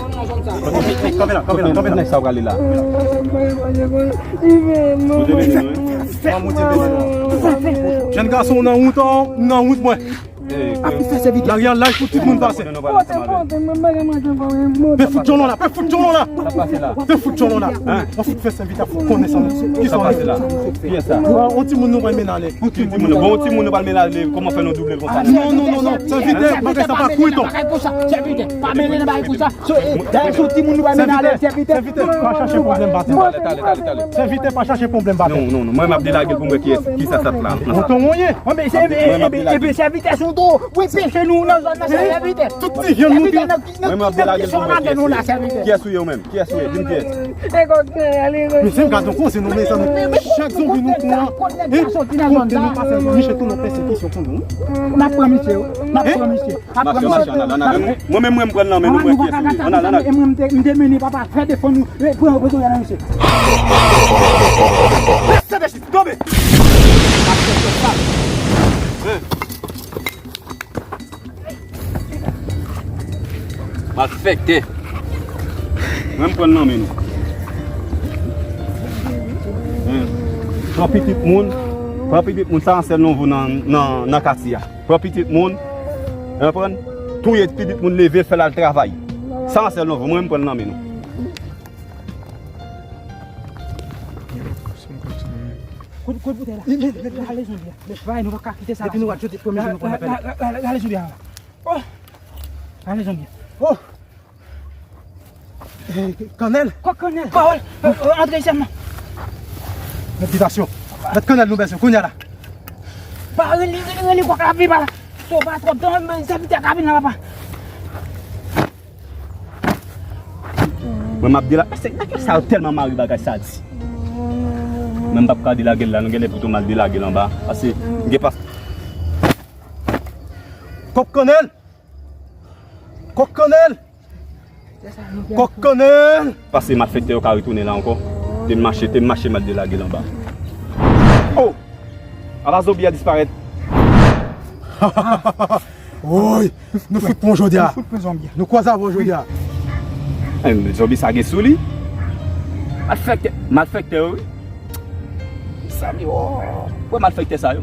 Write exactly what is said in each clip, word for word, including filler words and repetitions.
Kanpe la, kanpe la, kanpe la. Nèg sa prale la. Bondye beni nou, wi. Jèn gason, ou nan wout, ou nan wout mwen. Lari an laj pou tout moun pase. Pe fout djòlò la, pe fout djòlò la. Pe fout djòlò la. Mwen fout fè sèvitè, fout konnen sa. Kisa w pase la? Kiyès sa? Bon, on timoun nou pral mennen ale. Bon, on timoun nou pral mennen ale. Kòman fè nou double l konsa? Non, non, non, non. Sèvitè, bagay sa pa kwit, non. Sèvitè, pa mennen nan bagay konsa. Dayè se on timoun nou pral mennen ale, sèvitè. Sèvitè, pa chache pwoblèm batè. Talè, talè, talè, talè. Sèvitè, pa chache pwoblèm batè. Non, non, non. Mwen m ap delage l pou m wè kiyès, kisa sa t la. Mwen tonton ye. Mwen m ap delage. Epi sèvitè se on toro. Wi, peche nou nan zòn nan, se sèvitè. Tout ti vyann nou te. Mwen m ap delage l pou m wè kiyès ou ye. Kiyès ou ye ou menm? Kiyès ou ye? Di m kiyès. Mesye, m gade yon koze nou, mezanmi. Chak zonbi nou pran, hein? Kote nou pase, misye tounen pèsekisyon pou nou. N ap pran misye, wi. N ap pran misye. N ap pran misye. Mwen menm, mwen m pran nan men nou, mwen kiyès ou ye. Ann al, ann al. E mwen, m te, m te mennen papa, fè defann nou. E pran, pran nan misye. Mesye, mesye, tonbe. Malfektè. Mwen m pran nan men nou. Pran pitit moun, pran pitit moun, sa ansèl nou vo nan, nan, nan katye a. Pran pitit moun, konprann? Touye pitit moun, leve l, fè l al travay. Sa ansèl nou vo, mwen m pran nan men nou. Kote, kote boutèy la? Ale zonbi a. Bay, nou pa ka kite sa. Depi nou wè jodi premye jou nou konn apèl. Ale zonbi a. Oh! Ale zonbi a. Oh! Eh, kannèl? Kòk kannèl. Pawòl. Antre isit la. Mèt bitasyon. Mèt kannèl nou bezwen kounye a la. Pa rele, rele, rele kòk la pi ba. To pa twòp tan, sèvitè ka vin la, papa. Mwen m ap delage, paske nèg sa yo tèlman mare bagay sa di. Mwen m p ap ka delage l la, nou genlè pito m al delage l anba. Paske m gen pas. Kòk kannèl! Kòk kannèl! Kòk kannèl! Paske malfektè yo ka retounen la ankò. Te m mache, te m mache m al delage l anba. Oh! Apa zonbi a disparèt. Woy! Nou fout pran jodi a. Nou fout pran zonbi a. Nou kwaze avè w jodi a. Eh, zonbi sa gen sou li. Malfektè, malfektè yo, wi. Mezanmi, oh. Wè malfektè sa yo.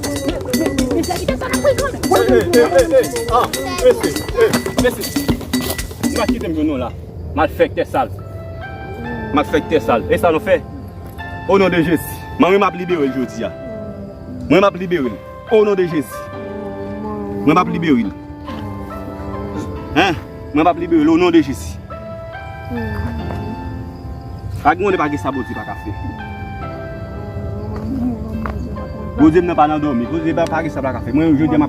mesye, mesye, mesye, kite sa nan prizon. Mesye, mesye, mesye. Nou pa kite m jwenn nou la. Malfektè sal. Malfektè sal. E sa nou fè? O non de Jezi. Manmi m ap libere l jodi a. Mwen m ap libere l. O non de Jezi. Mwen m ap libere l. Hein? Mwen m ap libere l o non de Jezi. Pa gen, pa gen sa Bondye pa ka fè. Bondye m nan pa nan dòmi. Bondye pa, pa gen sa pa ka fè. Mwen jodi a m